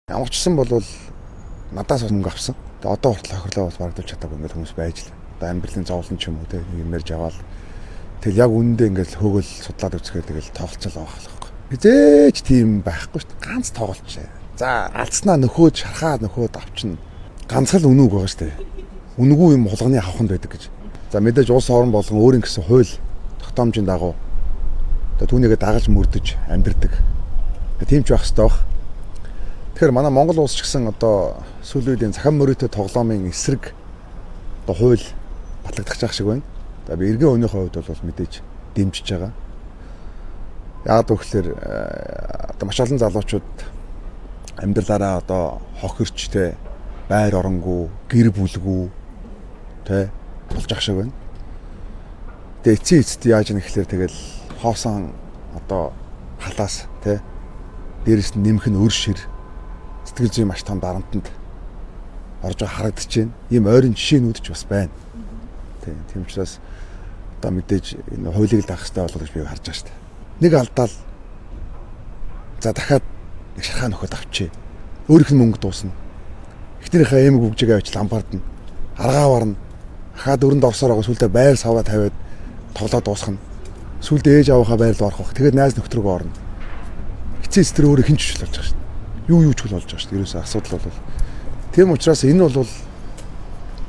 Ямар ч гэсэн бол надаас мөнгө авсан. Тэгээ одоо хүртэл хохирлоо бол барагдуулж чадаагүй ингээд хүмүүс байж л. Одоо амьдралын зовлон ч юм уу те нэг юм ярьж аваад тэгэл яг үнэндээ ингээд хөөгөл судлаад үзэхээр тэгэл тоглолцол байгаа байхгүй. Хизээч тийм байхгүй шүү дээ. Ганц тоглолч. За алдснаа нөхөөд шархаа нөхөөд авчна. Ганцхан л үнүүг байгаа шүү дээ. Үнэгүй юм хулганы хавханд байдаг гэж. За мэдээж улс орон болгон өөрийн гэсэн хууль тогтоомжийн дагуу одоо түүнийгээ дагаж мөрдөж амьдардаг. Тийм ч байх хэрэгтэй байх. Тэгэхээр манай Монгол улс ч гэсэн одоо сүүлийн үеийн цахим мөрөөдөө тоглоомын эсрэг одоо хууль батлагдах шиг байна. За би эргэн ойныхоо хувьд бол мэдээж дэмжиж байгаа. Яг гэвэл одоо маш олон залуучууд амьдралаараа одоо хохирч те байр оронгүй, гэр бүлгүй те болж ах шиг байна. Тэгээ эцсийн эцэст яаж юм гэхлээр тэгэл хоосон одоо халаас те дээрэс нь нэмэх нь өр шир сэтгэл зүйн маш том дарамтанд орж байгаа харагдаж байна. Ийм ойрын жишээнүүд ч бас байна. Тийм учраас одоо мэдээж энэ хуулийг л даах хэрэгтэй болов гэж би харж байгаа шүү дээ. Нэг алдаал за дахиад нэг шархаа нөхөд авчээ. Өөрийнх нь мөнгө дуусна. Эхнэрийнхээ эмэг бүгжээгээ авчил амбардна. Аргаа барна. Ахаа дөрөнд орсоор байгаа сүлдээ байр саваа тавиад тоглоо дуусгана. Сүлдээ ээж аваахаа байрлал орох бах. Тэгээд найз нөхд рүүгээ орно. Эцсийн эц тэр өөрөө хин ч болж байгаа шүү дээ. Юу ч болж байгаа шүү дээ. Ерөөсөө асуудал бол. Тийм учраас энэ бол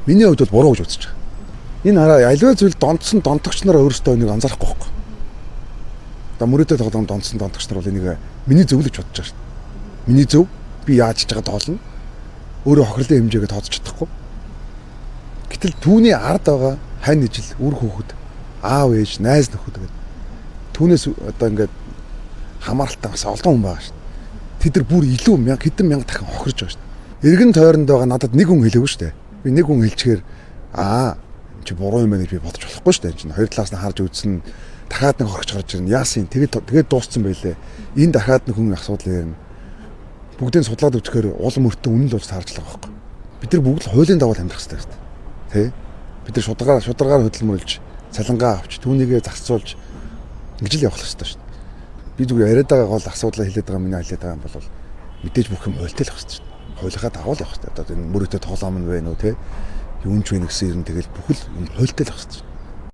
миний хувьд бол буруу гэж үзэж байгаа. Энэ хараа аливаа зүйл донтсон донтогч нараа өөрсдөө энийг анзаарахгүй байхгүй. Одоо мөрөөдөө тоглоом донтсон донтогч нар бол энийг миний зөв л гэж бодож байгаа шүү дээ. Миний зөв би яаж ч байгаа тоолно. Өөрөө хохирлын хэмжээгээ тооцож чадахгүй. Гэтэл түүний ард байгаа хань ижил үр хүүхэд, аав ээж, найз нөхөд гэдэг. Түүнээс одоо ингээд хамааралтай бас олон хүн байгаа шүү дээ. Тэд нар бүр илүү мянга хэдэн мянга дахин хохирж байгаа шүү дээ. Эргэн тойронд байгаа надад нэг хүн хэлээгүй шүү дээ. Би нэг хүн хэлчихээр аа чи буруу юм байна гэж би бодож болохгүй шүү дээ. Чинь хоёр талаас нь харж үзсэн, дахиад нэг хорч гарч ирнэ. Яасан тэгээд дууссан байлээ. Энэ дахиад нэг хүн асуудал ярина. Бүгдийг судлаад үзэхээр улам өртөө үнэн л болж таарч байгаа байхгүй. Бид нар бүгд л хуулийн дагуу амьдрах хэрэгтэй шүү дээ. Тэ? Бид нар шударгаар хөдөлмөрлөж, цалингаа авч, түүнийгээ зарцуулж ингэж л явах хэрэгтэй шүү дээ. Би зүгээр яриад байгаа гол асуудлаа хэлээд байгаа миний хэлээд байгаа юм бол мэдээж бүх юм хуультай л байх хэрэгтэй шүү дээ. Хуулийнхаа дагуу л явах хэрэгтэй. Одоо энэ мөрөөдөө тоглоом нь байна уу те? Юун ч вэ гэсэн юм тэгэл бүхэл юм хуультай л байх хэрэгтэй.